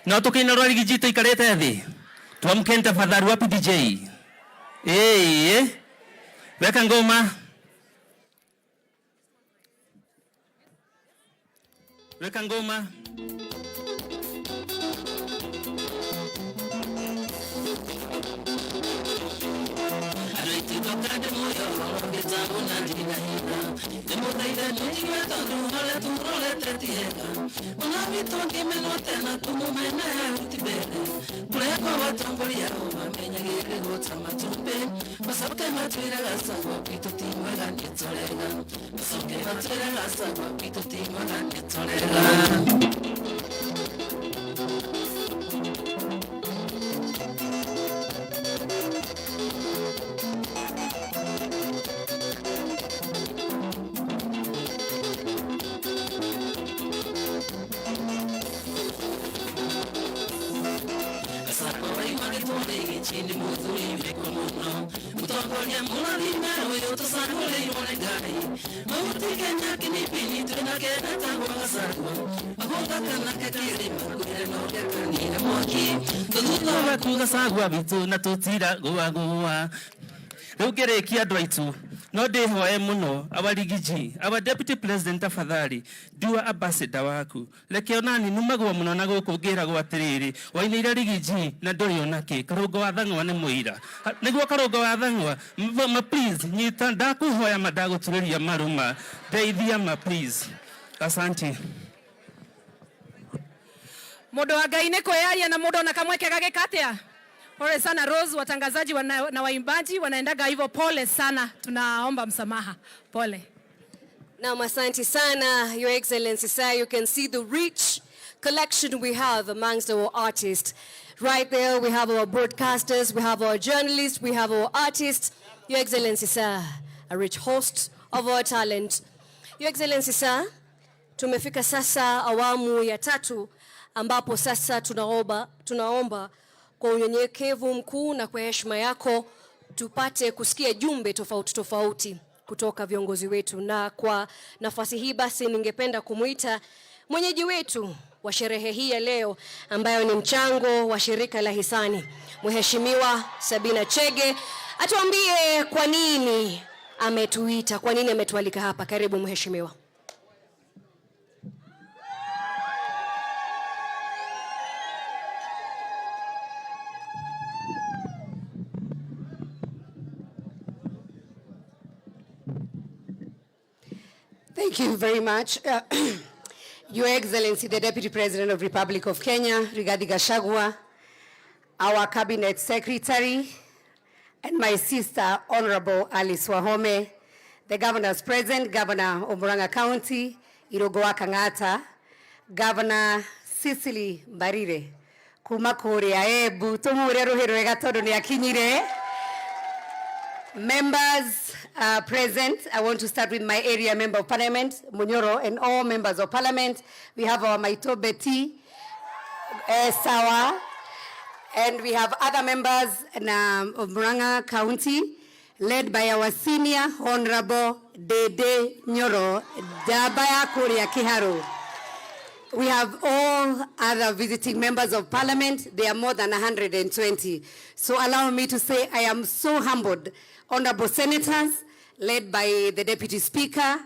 No tũkĩina rwa Riggy G tũikarĩte thĩ. Tuamkeni tafadhali, wapi DJ? Eh, weka ngoma. Weka ngoma. Gacagua witũ na tũtiragũagũa. Rĩu ngĩrĩkia andũ aitũ, no ndĩhoe mũno our Riggy G, our deputy president, tafadhali ndua ambassador waku. Reke onani numagwo mũno na gũkũ ngĩragwo atĩrĩrĩ, wainĩire Riggy G na ndũrĩ ona kĩ. Karũngo wa Thang'wa nĩ mũira. Nĩguo Karũngo wa Thang'wa, ma please nyita, ndakũhoya ma, ndagũturĩria maruma, ndeithia ma please. Asante. Mũndũ wa Ngai nĩ kwĩyaria na mũndũ ona kamweke gagĩka atĩa? Pole sana Rose, watangazaji na waimbaji wanaendaga hivyo, pole sana, tunaomba msamaha. Pole. Naam, asante sana, Your Excellency sir. You can see the rich collection we have amongst our artists. Right there we have our broadcasters, we have our journalists, we have our artists. Your Excellency sir, a rich host of our talent. Your Excellency sir, tumefika sasa awamu ya tatu ambapo sasa tunaomba kwa unyenyekevu mkuu na kwa heshima yako tupate kusikia jumbe tofauti tofauti kutoka viongozi wetu. Na kwa nafasi hii basi ningependa kumuita mwenyeji wetu wa sherehe hii ya leo ambayo ni mchango wa shirika la hisani, Mheshimiwa Sabina Chege, atuambie kwa nini ametuita, kwa nini ametualika hapa. Karibu Mheshimiwa. Thank you very much. Your Excellency, the Deputy President of Republic of Kenya, Rigathi Gachagua, our Cabinet Secretary, and my sister, Honorable Alice Wahome, the Governors present, Governor of Murang'a County, Irungu wa Kang'ata, Governor Cecily Mbarire, kuma kuria Embu, tumuhure ruhi rwega tondu ni akinyire. Members present, I want to start with my area member of parliament, Munyoro, and all members of parliament. We have our Maito Betty, Sawa, and we have other members in of Murang'a County, led by our senior Honorable Dede Nyoro, Dabaya Kuria Kiharu. We have all other visiting members of parliament. They are more than 120. So allow me to say I am so humbled. Honorable senators, led by the Deputy Speaker,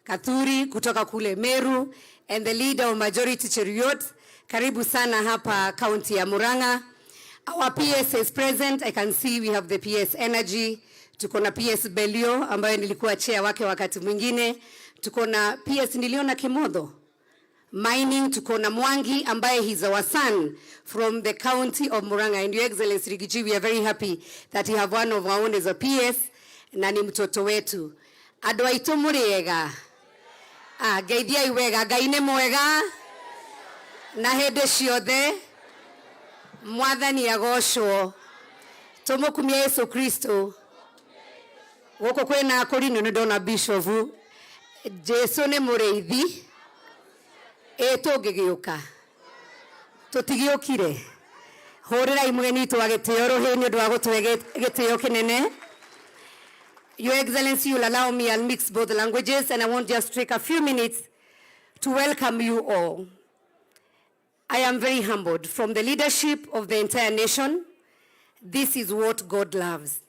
Kathuri, kutoka kule Meru, and the leader of Majority Cheruiyot, karibu sana hapa county ya Murang'a. Our PS is present. I can see we have the PS Energy. Tuko na PS Belio, ambayo nilikuwa chair wake wakati mwingine. Tuko na PS niliona Kimotho Mining. Tuko na Mwangi ambaye he's our son from the county of Murang'a. And Your Excellency Riggy G, we are very happy that you have one of our own as a PS na ni mtoto wetu. Andũ aitũ mũrĩ ega? Ngeithiai wega. Ngai nĩ mwega na hĩndĩ ciothe. Mwathani agocwo. Tũmũkumie Yesu Kristo. Gũkũ kwĩna akũrinũ nĩ ndona Bishop. Jesu nĩ mũrĩithi. Ĩ tũngĩgĩũka. Tũtigĩũkire. Hũrĩrai mũgeni witũ wa gĩtĩo rũhĩ nĩ ũndũ wa gũtũhe gĩtĩo kĩnene. Your Excellency, you'll allow me, I'll mix both languages, and I want just to take a few minutes to welcome you all. I am very humbled. From the leadership of the entire nation, this is what God loves.